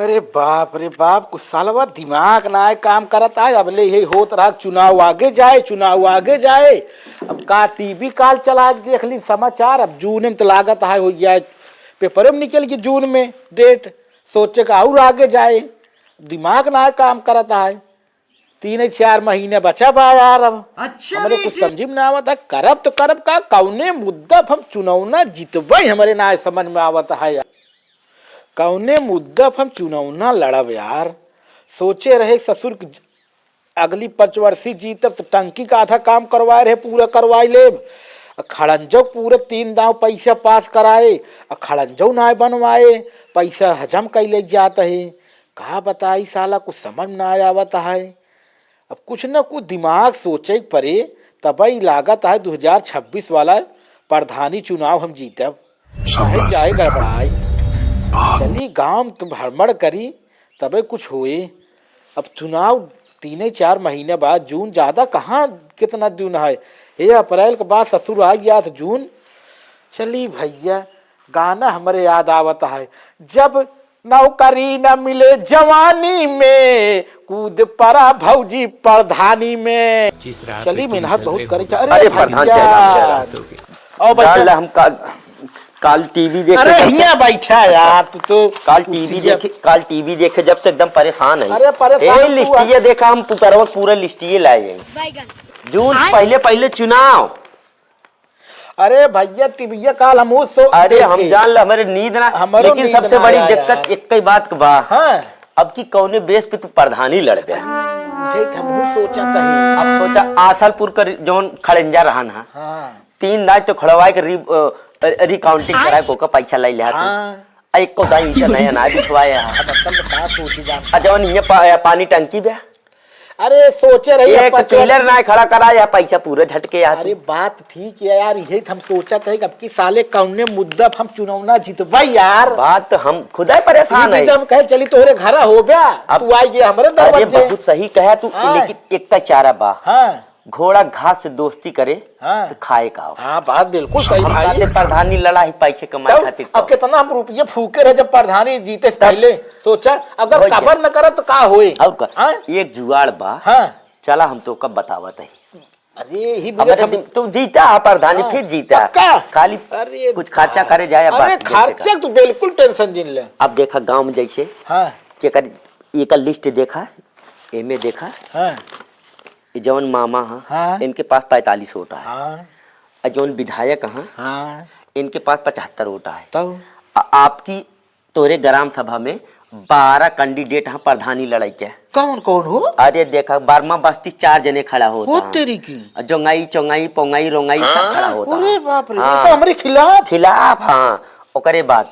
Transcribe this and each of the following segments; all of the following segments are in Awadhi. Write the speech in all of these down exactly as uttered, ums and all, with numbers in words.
अरे बाप रे बाप, कुछ सालवा दिमाग नाहीं काम करत है। अब ले यही होत रहा, चुनाव आगे जाए, चुनाव आगे जाए। अब का टीवी काल चला के देख ली समाचार, अब जून में तो लागत है हो जाए, पेपर में निकल गई जून में डेट, सोचे का और आगे जाए, दिमाग नाहीं काम करत है। तीन चार महीने बचा बा यार। अब अच्छा हमरे कुछ समझी में ना आवत है, करब तो करब का, कौने मुद्दा पे हम चुनौना जीतबे, हमरे ना समझ में आवत है यार। कौने मुद्दा पे हम चुनौना लड़ब यार। सोचे रहे ससुर के ज-, अगली पंचवर्षी जीतब तो टंकी का आधा काम करवाए रहे, पूरा करवाए लेब। आ खड़ंजो पूरे तीन दांव पैसा पास कराए, आ खड़ंजो ना बनवाए, पैसा हजम कैले जात है। का बताई साला, कुछ समझ में ना आवत है। अब कुछ न कुछ दिमाग सोचे के परे, तबई लागत है दो हजार छब्बीस वाला प्रधानी चुनाव हम जीतब। चाहे शाबाश चाहे बेटा। गड़बड़ाई। बहुत चली गांव तो भ्रमण करी, तबे कुछ होए। अब चुनाव तीन चार महीने बाद, जून ज्यादा कहाँ, कितना दिन है? ये अप्रैल के बाद ससुर आ गया तो जून। चली भैया, गाना हमरे याद आवत है, जब नौकरी न मिले जवानी में, कूद पड़ा भौजी प्रधानी में। चली मेहनत बहुत करे। अरे अरे प्रधान, भैया। जय राम, जय राम। ओ बच्चा। काल हम काल, काल टीवी देखे अरे जब से हियाँ बैठा यार, तू तो काल टीवी कुर्सिया देखे, काल टीवी देखे जब से एकदम परेशान है। अरे परेशान ए, तू लिस्टिया देखा, हम पुतरवा पूरा लिस्टिया लाए हैं। बैगन। जून आय। पहले, पहले चुनाव। अरे भैया, टीवीया काल हमहू सो अरे हम देखे। जान ले, हमरे नींद ना, हमरो लेकिन नींद सबसे ना बड़ी आया दिक्कत यार। एक ही बात के बा। हाँ। अब की कौने बेस पे तू प्रधानी लड़बे? यही तो हमहू सोचत हई। अब सोचा, आसलपुर का रि-, जौन खड़ंजा रहन हा, हाँ। तीन दाई तो खड़वाए के रि-, अ, अ, रिकाउंटिंग हाँ। कराए, कोका पैसा ले लिया तू। हाँ। आ, एको दाई ईंटा नया ना बिछवाए हा। अब असल में का सोची जान। आ, जौन ये पा-, पानी टंकी बे, अरे सोचे रही एक अपन पिलर ना खड़ा करा, या पैसा पूरा झटके यार। अरे बात ठीक है यार, यही तो हम सोचत है कि अब की साले कौने मुद्दा पे हम चुनौना जीतबे यार। बात तो हम खुदा परेशान है। हम कहे चली तोहरे घरा हो बे, अब तू आई गए हमरे अरे दरवाजे। बहुत सही कहा तू, हाँ। लेकिन एक का चारा बा। हाँ। घोड़ा घास से दोस्ती करे हाँ। तो खाए का हो। हाँ, बात बिल्कुल सही हम भाई। कहते प्रधानी लड़ा ही पैसे कमाए तब खातिर अब तो। कितना हम रुपये फूके रहे जब प्रधानी जीते से तब पहले। सोचा अगर वही कबर न करत तो का होए? और का? हाँ? एक जुगाड़ बा। हाँ। चला हम तो कब बतावत है। अरे ही अगर बिगत हम दिम-, तू जीता है प्रधानी, हाँ, फिर जीता है। पक्का? खाली अरे कुछ खर्चा करे जाए, अरे बस, जैसे खर्चा का। तू बिल्कुल टेंशन जिन ले। अब देखा गांव में जैसे हाँ। कि एकर, एकर लिस्ट देखा, एमे देखा, हाँ। ये जौन मामा हाँ, हाँ। इनके पास पैंतालीस वोट है। हाँ। और जौन विधायक हैं, हाँ। इनके पास पचहत्तर वोट है। तब? आ-, आपकी तोरे ग्राम सभा में बारह कैंडिडेट हैं प्रधानी लड़ाई के। कौन कौन हो? अरे देखा, बर्मा बस्ती चार जने खड़ा होता हो है। तेरी की। और जोंगाई, चोंगाई, पोंगाई, रोंगाई सब खड़ा होता अरे है। बाप रे, हाँ। ये सब हमरे खिलाफ? खिलाफ, हाँ। ओकरे बाद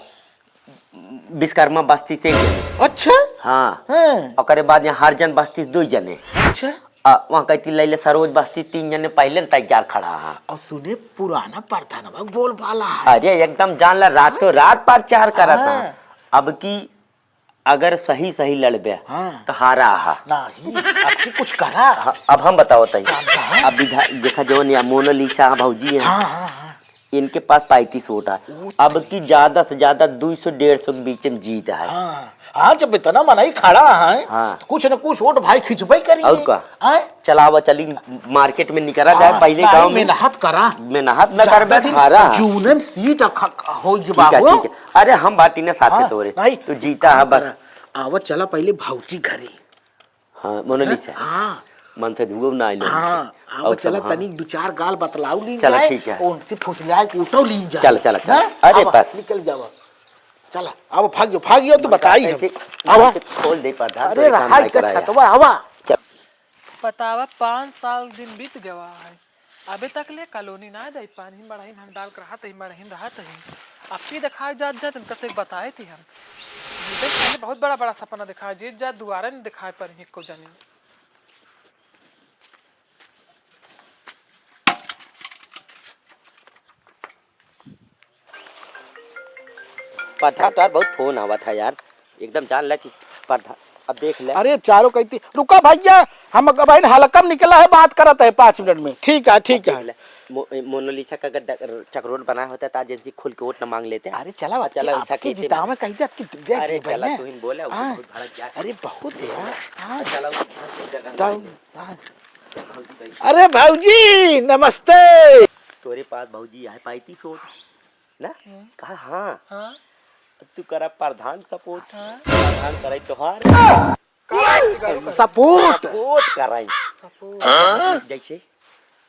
विश्वकर्मा बस्ती से एक जने। अच्छा? हाँ। हाँ। ओकरे बाद यहाँ हरिजन बस्ती से दो जने। अच्छा। आ, वहाँ कहती लैले सरोज बस्ती तीन जने पहले न तैयार खड़ा है। और सुने पुराना प्रधानवा बोलबाला है। अरे एकदम जान ला, रातों रात प्रचार करत हाँ। है। अब की अगर सही सही लड़बे हाँ। तो हारा हा। नहीं, अब की कुछ करा। हाँ, अब हम बताओ तई। अब विधा-, देखा जौन या मोनालिसा भौजी है। हाँ, हाँ, हाँ। इनके पास पैंतीस वोट है। अब की ज्यादा से ज्यादा दो सौ डेढ़ सौ के बीच में जीत है। हाँ, हाँ, जब इतना मनई खड़ा है, हाँ। तो कुछ न कुछ वोट भाई खिंचबे करी। और का? हैं? चलावा चली, मार्केट में निकला जाए, हाँ, पहले नहीं, गाँव में। मेहनत करा। मेहनत न ज्यादा करबे, दिन हारा। जूनन सीट अख-, हो ये ठीक है, बाबू। ठीक है। अरे हम बाटी ने साथे हाँ, तोरे। नहीं। तू जीता है बस। आवा चला पहले भौजी घरे। हाँ, मोनालिसा। हाँ। मन से धुओ ना आइलो हाँ, उनके। आवा और चला सब, हाँ। तनी दो चार गाल बतलाऊ लीन चला, जाए, ठीक है। उनसे फुसलाए के उठो लीन जाए। चला, चला, चला। हाँ? अरे आवा, बस। निकल जावा। चला, आवा, भागियो, भागियो, तू बताई हम। आवा। खोल दे प्रधान, अरे, तोरे काम रहा नहीं है, कराया। छतवा, आवा। चल। बतावा, पाँच साल दिन बीत गवा है, अबे तक ले कॉलोनी ना दे पानी, मड़ही में हम डाल के रहत ही, मड़ही में रहत ही। अब की देखाए जात जात इनका से बताए थी हम। ये देख, मैंने बहुत बड़ा बड़ा सपना दिखाया, जीत जात दुआरे नहीं दिखाए पर ही को जानी। प्रधान, तोहार बहुत फोन आवत है यार, एकदम जान ले कि प्रधान, अब देख ले। अरे चारों कहती, रुका भैया, हम अब हल्का में निकला है, बात करत है पाँच मिनट में। ठीक है, ठीक अब देख है। ले, मो-, मोनालिसा का अगर ड-, चकरोट बनाया होता तो आज इनसे खुल के वोट न मांग लेते। अरे चला, अब आपकी, चला, ऐसा आपकी कहते जितावे ना। कहते, आपकी दे अरे दे चला, बहने। तू ही बोले, वो हाँ। बहुत भड़क जाता। अरे बहुत यार, हाँ। चला, वो जगह तब, नहीं। हाँ। अरे भौजी, नमस्ते। तोरे पास भौजी है पाइती सोच। ना? हम्म। कहा, हाँ। हाँ। तू करा प्रधान सपोर्ट। हाँ। प्रधान करे तोहार। का बात कर रहे हो? सपोर्ट। सपोर्ट कराई। सपोर्ट। जैसे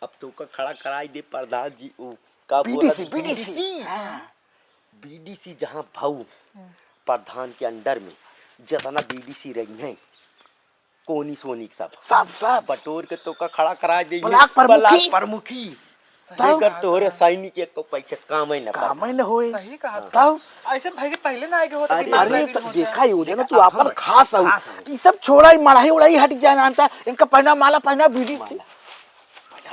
अब तू का खड़ा कराई दे प्रधान जी, ऊ का बोला, बीडीसी, बीडीसी। बीडीसी। हाँ। बीडीसी जहाँ भाऊ हम्म। प्रधान के अंडर में जितना बीडीसी रही हैं, कोनी सोनी के सब। सब, सब। बटोर के तोका खड़ा करा दे। ब्लॉक प्रमुखी। ब्लॉक प्रमुखी। सही कहा। तोहरे सैनिक एक को पैसे कामे न कामे न होए। सही कहा। तब? ऐसे भाई के पहले ना आए के होता अरे, दिमाग अरे, में तब नहीं होता। देखा ही हो जाए ना, तू आपन खास हो। खास हो। ई सब छोड़ा, ई मढ़ाई उड़ाई हट जाए ना, इनका पहना माला, पहना बीडी। माला।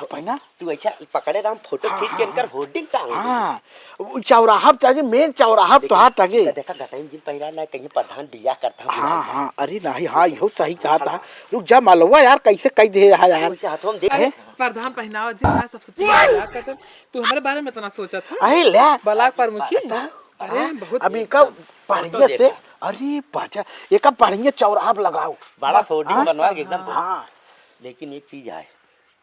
पहना, पहना। तू ऐसा पकड़े रहा, फोटो हाँ, खींच के हाँ, इनकर हाँ। होर्डिंग टांग दे। हाँ, उ चौराहा पे टांगे, मेन चौराहा पे देखा, तोहार टांगे। देखा, गटाइन जिन पहिरा ना, कहीं प्रधान बियाह करता, हाँ, बुलाइता। हाँ, अरे नहीं, हाँ, इहो सही कहा था। रुक जा, मलवा यार, कैसे कह दे रहा यार? वैसे हाथों में देख। अरे, प्रधान पहनावा जी, हाँ, सब सोचते हैं, बियाह करते हैं। तू हमारे बारे में इतना सोचा था? अरे, ले। ब्लॉक प्रमुखी। बता। अरे, हाँ, बहुत अब इनका फोटो बढ़िया से, देखा। अरे, बाजा, एका बढ़िया चौराहा पे लगाओ। बड़ा बस, होर्डिंग हाँ? बनवा के एकदम। हाँ। लेकिन एक चीज है,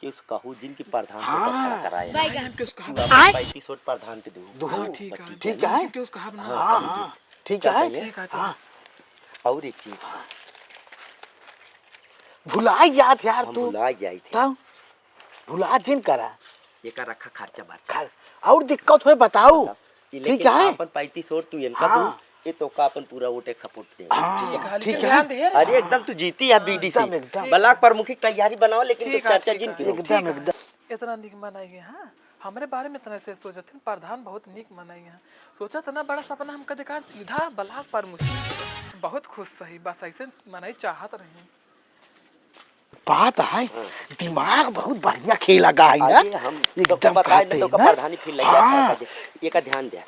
कि उस कहू जिन की प्रधान के हाँ। ऊपर खड़ा कराए। बैगन। कि उस कहा तू अपन पैंतीस वोट प्रधान के दू। दू। हाँ, ठीक है। ठीक है। कि उस कहा बना। हाँ, हाँ, समझी। हाँ। ठीक चल है। पहले। ठीक है, चल। हाँ। और एक चीज। भुलाई जात यार हम तू। भुलाई जाई थे। तब भुला जिन करा। एका रखा खर्चा बर्चा। खर-, और दिक्कत होए बताऊ। बताओ। ये ठीक लेकिन है। अपन पैंतीस वोट तू इनका हाँ। दू, ये तो का अपन पूरा वोट एक सपोर्ट दे। हाँ, ठीक है, ठीक लेकिन है। ध्यान दे रे। अरे एकदम तू जीती है बीडीसी। एकदम, एकदम। ब्लॉक प्रमुखी की तैयारी बनाओ, लेकिन ठीक तू है, चर्चा ठीक जिन है। की हो। एकदम, ठीक है। एकदम। इतना निक मनई है, हाँ? हमरे बारे में इतना से सोचत हन, प्रधान बहुत निक मनई है। सोचत ना बड़ा सपना हम कदे का सीधा ब्लॉक प्रमुखी। बहुत खुश सही, बस ऐसे मनई चाहत रही। बात है, हाँ। दिमाग बहुत बढ़िया खेला गा है ना? अरे, हम एकदम तो बताए कहते ना, तो हैं ना? प्रधानी फील लग जाता हाँ। है। एका ध्यान दे,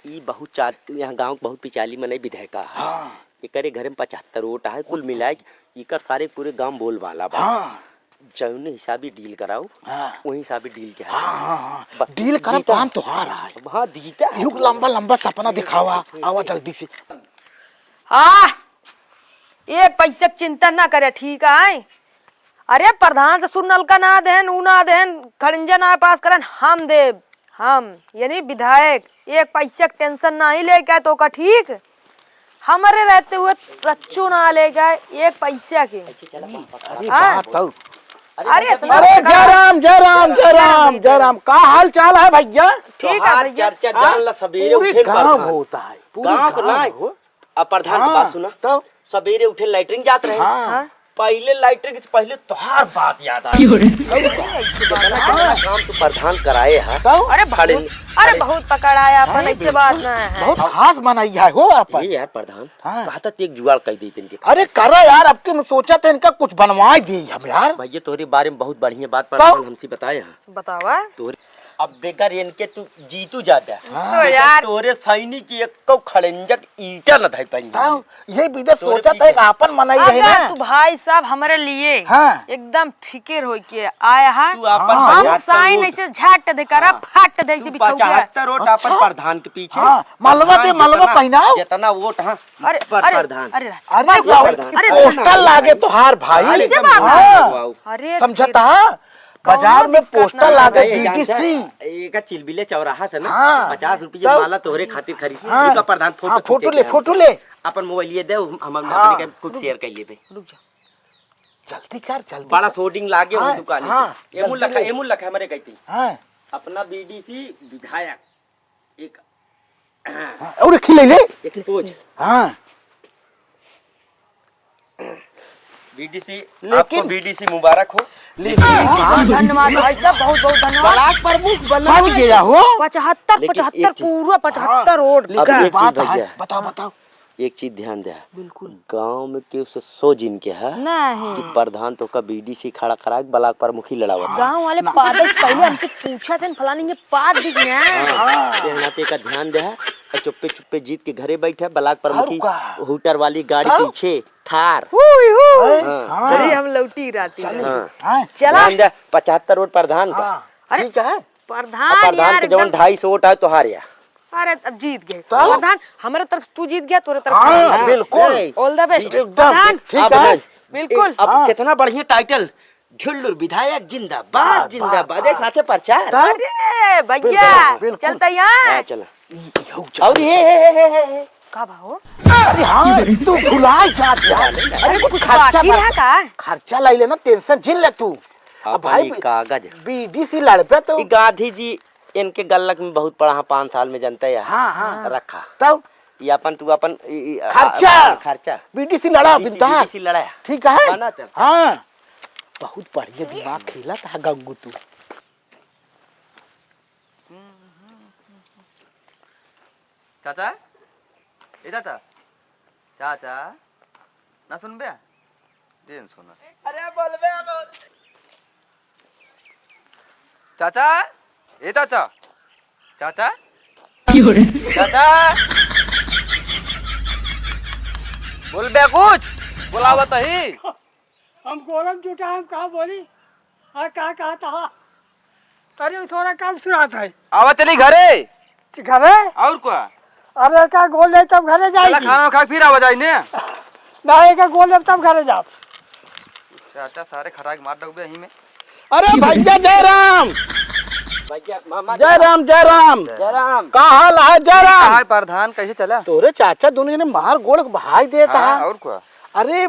ई बहुत चार, यहाँ गाँव के बहुत पिचाली मनई विधायका है। हाँ। एकरे घर में पचहत्तर वोट है, कुल मिलाए के एकर सारे पूरे गाँव बोलबाला बा। हाँ। जौने हिसाबे डील कराओ, हाँ। वही हिसाबे डील के हाँ, है। हाँ, हाँ। बस डील करब जीता तो हम है। तोहार है। हाँ, जीता है। इहू के लंबा, लंबा सपना दिखावा, आवा जल्दी से। आह! एक पैसे के चिंता ना करे, ठीक है? अरे, प्रधान से सुन नलका ना देहन, ऊ ना देहन, खड़ंजा ना पास करन, हम देब, हम, यानी विधायक, एक पैसे के टेंशन नाही लेके आए तो का, ठीक? हमरे रहते हुए रच्चू ना लेके आए, एक पैसे के। अरे हाँ? बात तौ। अरे अरे, इतना अरे, जय राम, जय राम, जय राम, जय राम। का हाल चाल है भैया? ठीक है तोहार भैया। चर्चा जान ला, सबेरे पूरे उठे गाँव प्रधान। होता है, पूरे गाँव के गाँव ना हो। अब प्रधान के हाँ, बात सुना। तब? सबेरे उठे लैट्रिन जात रहे। हाँ। हाँ। पहले लैट्रिन से पहले तोहार बात याद आ गई। कितना, कितना काम तू प्रधान कराए है। तब? अरे खड़े बहुत, अरे खड़े। बहुत पकड़ाया अपन, हाँ, ऐसे बात बिल्कुल। ना है। बहुत खास बनाई है हो अपन। ये यार प्रधान, हाँ। कहता एक जुगाड़ कह दी इनके। अरे करा यार, अब के हम सोचा था इनका कुछ बनवाए दी हम यार। भैया तोहरे बारे में बहुत बढ़िया बात तब? प्रधान हमसे बताए हैं। बतावा। तोहरे अब बेकार इनके तू जीतू जाता। हाँ। तो यार। तोरे सैनिक की एक खड़ंजक ईटा न धर पाई। तब यही विदेश तोरे सोचा था पीछे। एक आपन मनई रहे अगर ना। तू भाई साहब हमरे लिए हाँ। एकदम फिकिर होई के आया है। तू आपन हम पचहत्तर साइन वोट। ऐसे झट दे करा, हाँ। फट दे ऐसे तू बिछौया। पचहत्तर वोट अच्छा। आपन प्रधान के पीछे। हाँ, मलवा प्रधान के मलवा जितना, पहनाओ। जितना वोट, हाँ, अरे, पर अरे, प्रधान। अरे, अरे, अरे, बस, बस, अरे, अरे, पोस्टर लागे तोहार भाई। अरे, ऐसे एकदम बात हाँ। है। अरे, समझता? बाजार में पोस्टर लागे, नहीं, बीडीसी। एका चिलबिले चौराहा से ना, हाँ। पचास रुपये तब? माला तोहरे खातिर खरीद। हाँ। एका प्रधान फोटो हाँ, फोटो खींचे ले, के फोटो ले। अपन मोबाइल ये दे, हम, हम हाँ। अपने के कुछ शेयर कर लेबे। रुक जा। जल्दी कर, जल्दी बड़ा कर। होर्डिंग लागे हो हाँ, दुकान हाँ, पे। एमुल जल्दी लखा, ले। एमुल लखा हमरे कहती। हाँ। अपना बीडीसी विधायक। एक हाँ, और एक खिले ले। एक पोज। हाँ। बीडीसी, लेकिन आपको बीडीसी मुबारक हो। लेकिन धन्यवाद भाई साहब, बहुत बहुत धन्यवाद। ब्लॉक प्रमुख बन बन गया हो। पचहत्तर, लेकिन एक पचहत्तर, चीज। पूरा पचहत्तर हाँ, रोड अब लिखा। एक चीज बात है, भैया। बताओ, बताओ। एक चीज ध्यान दे। बिल्कुल। गांव में केहू से सो जिन के है नहीं। कि प्रधान तो का बीडीसी खड़ा करा के ब्लॉक प्रमुखी लड़ावत है। गांव वाले ना। पादल पहले हमसे पूछा थे, फलानी ये पाद दिख गया। हाँ, ये नाते का ध्यान दे। चुप्पे चुप्पे जीत के घरे बैठा, ब्लॉक प्रमुखी का? हूटर वाली गाड़ी तब? पीछे, थार। हुई, हुई। हाँ। हाँ। चली, हम लौटी राती चली। में। हाँ। हाँ। चला। ध्यान दे, पचहत्तर वोट प्रधान का। हाँ। अरे, ठीक है। प्रधान अब प्रधान यार के जवन एकदम ढाई सौ वोट आए, तोहार या। अरे, अब जीत गए। तब? प्रधान, हमारे तरफ से तू जीत गया, तोरे तरफ से हाँ, हम जीत गए। बिल्कुल। नहीं। All the best। एकदम, प्रधान। ठीक अब है। नहीं। बिल्कुल। अब हाँ। कितना बढ़िया टाइटल, झुल्लुर विधायक जिंदाबाद, जिंदाबाद। एक साथे प्रचार। तब? अरे भैया, बिल्कुल, बिल्कुल। चलता यहाँ। हाँ, चला। ई, ई हौ चल। और ये, हे, हे, हे, हे, हे। का भाव? अरे हाँ, तू भुला जात यार। अरे अरे कुछ खर्चा बाकी रहा बर्चा-, का? खर्चा लाई लेना, टेंशन जिन ले तू। अब अपन भाई ई बी-, कागज। बीडीसी लड़बे तो। ई गांधी जी इनके गल्लक में बहुत पड़ा है, पाँच साल में जनता है। हाँ, हाँ। रखा। तब? ये अपन, तू अपन, ई, ई, आ, खर्चा। आ, खर्चा। बीडीसी लड़ा, बीडीसी, बिंदास। बीडीसी लड़ा। ठीक है? बना तब। हाँ। बहुत बढ़िया दिमाग खेला था गंगू तू। चाचा, ए चाचा, चाचा, ना सुनबे? दे न सुना। अरे बोलबे अब। चाचा, ए चाचा, चाचा, चाचा, बोलबे कुछ, बोलावत ही। हम गोलम जुटा, हम का बोली? हाँ, का कहत हा? अरे, थोड़ा काम सुनात है। आवा चली घरे। घरे? और का? अरे, का गोल ले तब घरे चला, जाएगी? खाना खा के फिर आवा जाई ने। ना, एक गोल ले तब घरे जाब। चाचा सारे खटाक मार डगबे यहीं में। अरे भैया, जय राम। भैया, मामा जय राम, जय राम। जय राम। का हाल है, जय राम? हाय प्रधान, कैसे चला? तोरे चाचा दोनों जने मार गोड़ भाई देता हाँ, है। और का? अरे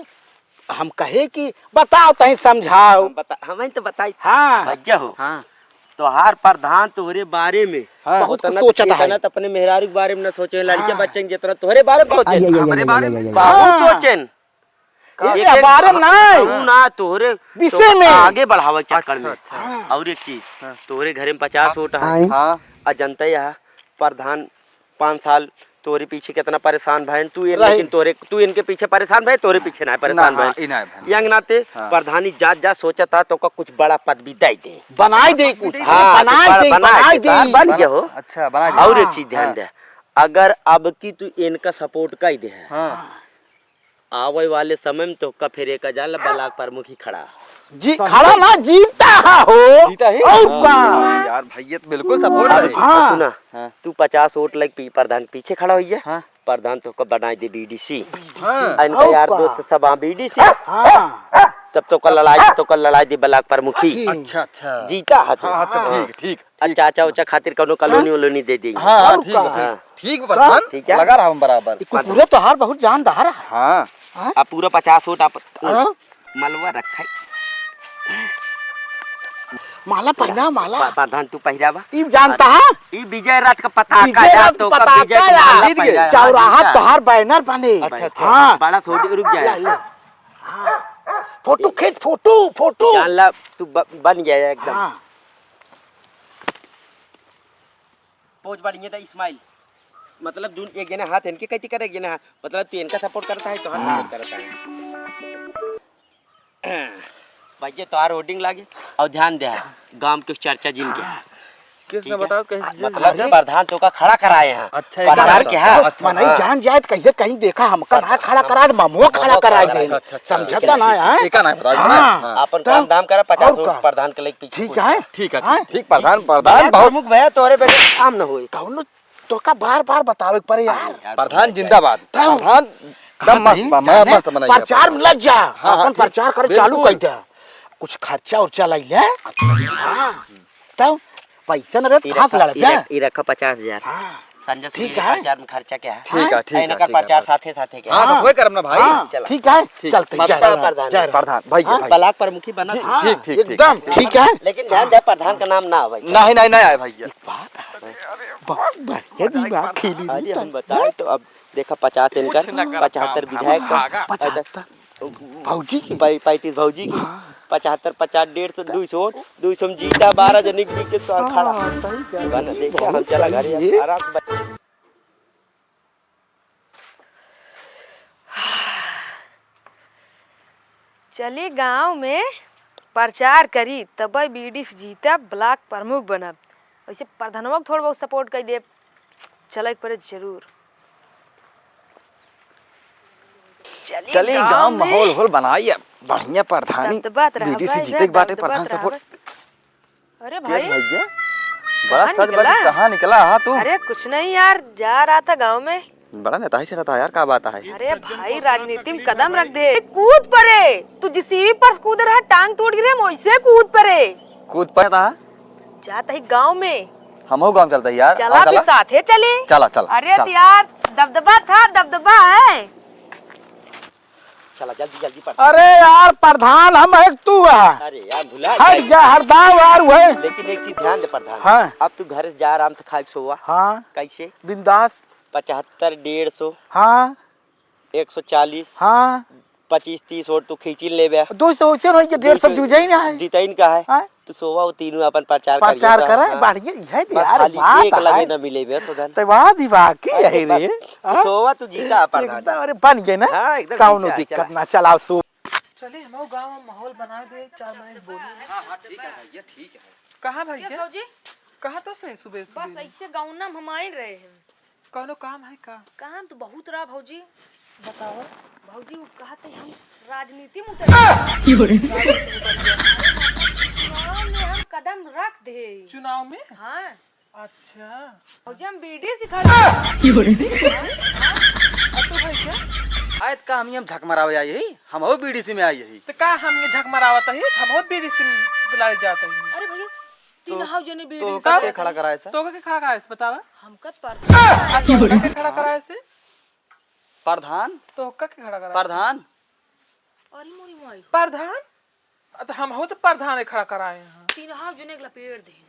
हम कहे कि बताओ, तहीं समझाओ। हम बता, हम तो बताई। हाँ। भैया हो। हाँ। तोहार प्रधान तोहरे बारे में हाँ। बहुत कुछ उतना सोचत है। इतना तो अपने मेहरारू के बारे में ना सोचे, लड़के हाँ। बच्चे के जितना तोहरे बारे में सोचे। आई, आई, आई, हमरे आई, बारे आई, में? आई, आई। बहुत हाँ। सोचेन। का? ये लेकिन बारे में हम, नहीं। हम ना तोहरे विषय तो में। आगे बढ़ावे के चक्कर अच्छा, में। अच्छा। हाँ। और एक चीज, हाँ। तोहरे घरे में पचास वोट है। आए। हाँ। आ जनता यह प्रधान पाँच साल तोरे पीछे कितना परेशान भयन, तू ये, रही। लेकिन तोरे, तू इनके पीछे परेशान भय, तोरे पीछे ना परेशान हाँ, भयन। हाँ, ई ना भयन। यंग नाते हाँ। प्रधानी जात जात सोचत हा, तोका कुछ बड़ा पदवी दे दे। बनाई दे कुछ, हाँ, बनाई बड़ा दे, बनाई बनाई दे, दे। बन गया हो। अच्छा, बनाई दे। और एक हाँ। चीज ध्यान हाँ। दे, अगर अब की तू इनका सपोर्ट कर दे है, हाँ। आवे वाले समय में तोका फिर एक हजार ला ब्लॉक प्रमुख ही खड़ा। जी, खड़ा ना, जीता हा हो। जीता ही? और हाँ। का? यार, भैया तो बिल्कुल सपोर्ट अब है। हाँ। सुना, हाँ। तू पचास वोट लग पी-, प्रधान पीछे खड़ा होइए। हाँ। प्रधान तोका बनाई दे बीडीसी। हाँ। आ इनका और यार का? दोस्त सब हाँ बीडीसी। हाँ। तब तोका लड़ाई, तोका लड़ाई दे ब्लॉक प्रमुखी। अच्छा, अच्छा। जीता हा तू। हाँ, हाँ, तो हाँ। ठीक, ठीक। आ, ठीक। चाचा उचा खातिर कौनो कॉलोनी वोलोनी दे देंगे। हाँ, हाँ, और ठीक का? बा, हाँ। ठीक बा, प्रधान, ठीक है। लगा रहा हम बराबर। ई कुकुरे तोहार बहुत जानदार है। हाँ। हाँ? आ, पूरा पचास वोट आप हाँ? मलवा रखा है। माला पहना, माला। प-, प्रधान तू पहिरावा। ई जानता है? ई विजय रथ का पताका विजय है, रथ तो का पताका विजय का है। माला जीत गए। पहिरा, चौराहा हाँ, तोहार बैनर बने। अच्छा, अच्छा। हाँ। बड़ा थोड़ी रुक जाए। ले, ले। हाँ। फोटो खींच, फोटो, फोटो। जान ला, तू ब-, बन गया है एकदम। हाँ। पोज बढ़िया था, स्माइल। मतलब, जून एक जने हाथ इनके कैती करे, एक जने हाथ, मतलब, तू इनका सपोर्ट करता है, तो हम हाँ। सपोर्ट करता है। भैया, तोहार होर्डिंग लागे, और ध्यान दे, गांव के चर्चा जिन के। किसने बताओ, कैसे चीज मतलब, है? प्रधान तोका खड़ा कराए हैं। अच्छा, प्रधान के है। अच्छा, मनई हाँ। जान जाए तो कहिए, कहीं देखा हमका ना खड़ा करा दे, ममुआ खड़ा ममुआ कराए खड़ा दे। अच्छा, अच्छा, अच्छा, समझता ठीक है, ना ठीक है, है? एका ना बताओ, हाँ। हाँ। अपन तब काम धाम करा, पचास और वोट का? प्रधान के लेके पीछे ठीक कूद। है? ठीक है, हाँ? ठीक, ठीक, प्रधान, प्रधान प्रधान बहुत प्रमुख भैया तोरे बेटे काम न होई। कौनो तोका बार-बार बतावे के पड़े यार। अरे यार, प्रधान भैया। जिंदाबाद। तब प्रधान का एकदम मस्त कहीं बा, मैं जाने मस्त बनाई प्रचार प्रधान। में लग जा, हाँ, हाँ, अपन ठीक, प्रचार करे चालू बिल्कुल। कर दे। कुछ खर्चा उर्चा लाई ले। हाँ। तब पैसा न रहे तो ई कहाँ से रखा, लड़बे? ई रख-, ई रखा पचास हजार। हाँ। संजय ठीक सुनील है। प्रचार में खर्चा क्या है? ठीक है, हाँ? ठीक है, इनकर ठीक है, प्रचार प्रधान। साथे साथे क्या हाँ, है? हाँ। साथ वही करब ना भाई। हाँ, चला। ठीक है। ठीक, चलते, मत जय पड़ा राम, प्रधान। जय राम। प्रधान, भैया, हाँ, भैया। ब्लॉक प्रमुखी बना ठीक, था। ठीक, ठीक, एकदम, ठीक, ठीक है। लेकिन ध्यान दे, प्रधान का नाम ना आवे। नहीं, नहीं, नहीं आए भैया। एक बात है, बहुत बढ़िया दिमाग खेली अरे, रही हम था। बताए तो अब देखा, पचास इनकर, कुछ न कर पचहत्तर काम, विधायक का, भागा। पचहत्तर। भौजी की? पै-, पैंतीस भौजी की। हाँ। पचहत्तर, पचास, डेढ़ सौ, दुई सौ, दुई सौ में जीता, बारह जने के बीच में खड़ा। हाँ, सही कह रही बन, है। देखा, हम बहुत चला घरे, सही है। आराम से बै- चली गांव में प्रचार करी, तब बीडीसी जीता, ब्लॉक प्रमुख बनब। वैसे प्रधानवा के थोड़ा बहुत सपोर्ट कर देब। चले के परे जरूर। चली चली गाँव गाँव में। माहौल होल बनाई, अब बढ़िया प्रधानी दबदबा त रहबे, बीडीसी जीते के बाटे, दबदबा प्रधान त support। रहबे। अरे के भाई, भैया, बड़ा कहाँ सज निकला? बज कहाँ निकला हा तू? अरे कुछ नहीं यार, जा रहा था गाँव में। बड़ा नेताही चढ़ता है यार, का बात है? अरे भाई, राजनीति में कदम रख दे। कूद परे, तू जे सीढ़ी पर कूद रहा, टांग टूट गिरे, हम वैसे कूद परे। कूद परे था? जात ही गाँव में। हमहू गाँव चलता है यार। चला, हाँ, फिर चला। साथे चली। चला, चला, अरे चला। तो यार, दबदबा था, दबदबा है। चला, जल्दी, जल्दी पढ़। अरे यार, प्रधान हम है कि तू है? अरे यार, भुला हट गए। जा, हरदाव यार, वही। लेकिन एक चीज ध्यान दे प्रधान। हाँ। अब तू घर से जा, आराम से खाए के सोवा। हाँ। कैसे? बिंदास। पचहत्तर, डेढ़ सौ। हाँ। एक सौ चालीस। हाँ। पच्चीस तीस वोट तू खींची लेबे। दो सौ वोट होई के डेढ़ सौ दो सौ जीत जाई ना है। जीतइन का है? हाँ। तू सोवा वो तीनों अपन प्रचार करिए प्रचार तो, करे, हाँ। बढ़िया, यह तो बस यार खाली बात एक लगे है। ना मिले बे, तो धन। तो वाह दी वाह, की अरे है रे? बस, हाँ? सोवा तू जीता अपन एकदम, राजा। अरे बन गए ना? हाँ, एकदम कौनो जीता, दिक्कत चला। ना, चलाओ सो। चलिए, हम गाँव में माहौल बना दे, चार मिनट बोलो। हाँ, हाँ, ठीक है भैया, ठीक है। कहाँ भैया? भौजी? कहाँ तो से सुबह बस सुबह? ऐसे गाँव ना हम आए रहे हैं। कौनो काम है का? काम तो बहुत रहा भौजी। बताओ। भौजी, वो कहते हम राजनीति में उतर गए। की हो रे? चुनाव में हम कदम रख दे। चुनाव में? हाँ। अच्छा। भौजी, हम बीडीसी खड़े। की हो रे? और तू भाई क्या? आयत का हम, हम झक मरावे आई ही, हम हो बीडीसी में आई ही। तो का हम ये झक मरावत ही, हम हो बीडीसी में बुलाए जाते हैं। अरे भैया, तीन तो, हाउ जने तो बीडीसी का के खड़ा कराए से? तो के खड़ा कराए से बतावा? हमका पर अच्छा, तो के खड़ा कराए से? प्रधान? तो का के खड़ा कराए? प्रधान? अरे मोरी माई। प्रधान? अ, तो हम हो तो प्रधान खड़ा कराए हैं। तीन हाउ जने के लपेट दे।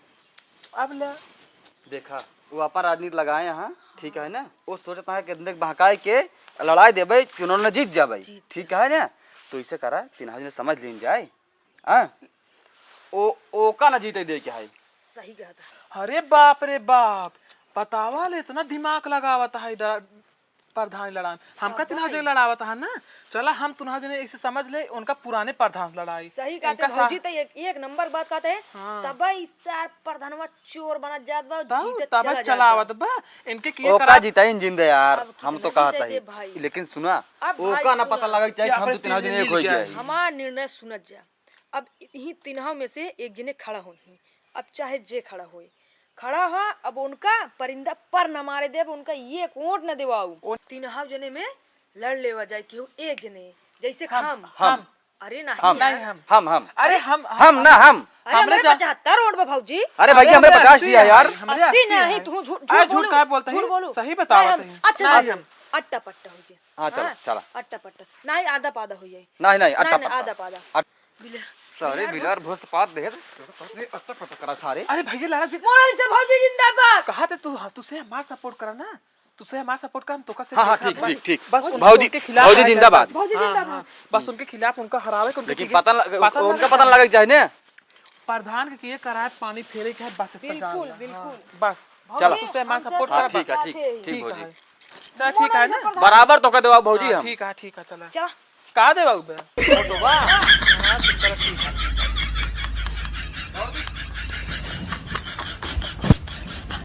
अब ले। देखा, वो आपन राजनीति लगाए हैं, ठीक है ना? वो सोचता है कि इतने बहकाए के लड़ाई देबे, चुनाव में जीत जाबे, जीत ठीक है ना? तो इसे करा, तीन हाउ जने समझ लीन जाए। हाँ? ओ, ओका ना जीते दे के है। सही कहता है। अरे बाप रे बाप, बतावा ले, इतना दिमाग लगावत है डा-, प्रधान लड़ान। हमका बताई। तीन हाउ जने लड़ावत है ना, चला हम तीन हाउ जने ऐसे समझ ले, उनका पुराने प्रधान लड़ाई। सही कहते इनका सा- भौजी, तो एक, एक नंबर बात कहते हैं। हाँ। तब ई सार प्रधानवा चोर बनत जात बा, तब, जीतत तब चला जात बा। चलावत बा। इनके किए ओका करा- जिताइन जिंदे यार, अब हम तो कितना कहता जीते है। दे भाई? लेकिन सुना, अब भाई ओका ना सुना। पता लगे चाहे कि हम अपने तो तीन हाउ जने एक हो जाए। हमार निर्णय सुनत जा। अब इही तीनों में से एक जने खड़ा होई हैं। अब चाहे जे खड़ा होई, खड़ा हो, अब उनका परिंदा पर न मारे देब, उनका एक वोट न देवाऊ। ओ तीनों जने में लड़ लेवा जाए, केहू एक जने, जैसे हम, हम, हम। हम। अरे नहीं हम। यार। नहीं हम। हम, हम। अरे हम, हम ना, हम। अरे हमरे हमरे जा- पचहत्तर वोट बा भौजी। अरे भैया, हमरे हमरे पचास अस्सी ही है यार। हमरे अस्सी अस्सी नहीं, है। तू झूठ, अरे झूठ झूठ बोलू, काहे बोलते झूठ हैं? बोलू। सही बतावत नहीं हम। हैं। अच्छा, नहीं नहीं, हम। अट्टा पट्टा हो गया। हाँ, चला, हाँ, चला। अट्टा पट्टा। नहीं, आधा पादा हो जाए। नहीं, नहीं, अट्टा नहीं, पट्टा। आधा पादा। अट-, बिलार, सारे बिलार बिलार भोज। भोज पात दे। अरे, अट्टा पट्टा करा सारे। अरे भैया, लड़ा जी। मोहन से भौजी जिंदाबाद। कहा थे तू, हाँ, तुसे हमार support करा ना। तुसे हमार support करा, हम तोका से हाँ, हाँ, देखा ठीक, बस। ठीक, ठीक। बस उन-, भौजी, उनके खिलाफ भौजी आ जाए जिंदाबाद। बस। भौजी हाँ, जिंदाबाद। हाँ, बस उनके खिलाफ उनका हरावे के, उनके लेकिन खिलाफ पता न लग-, पता उनका न पता न लगे। लगे चाहे ना। प्रधान के किए करात पानी फेरे के है, बस इतना जान बिल्कुल, ला। बिल्कुल। हाँ, बस। चला। तुसे हमार support हम करा, हाँ, बस। ठीक है, ठीक, ठीक, ठीक भौजी। है। चला, ठीक है ना? बराबर तोका देवा भौजी हाँ, हम। ठीक है, ठीक है, चला। चला। का देवा उबे? फोटो बा? हाँ, तो चला, ठीक है।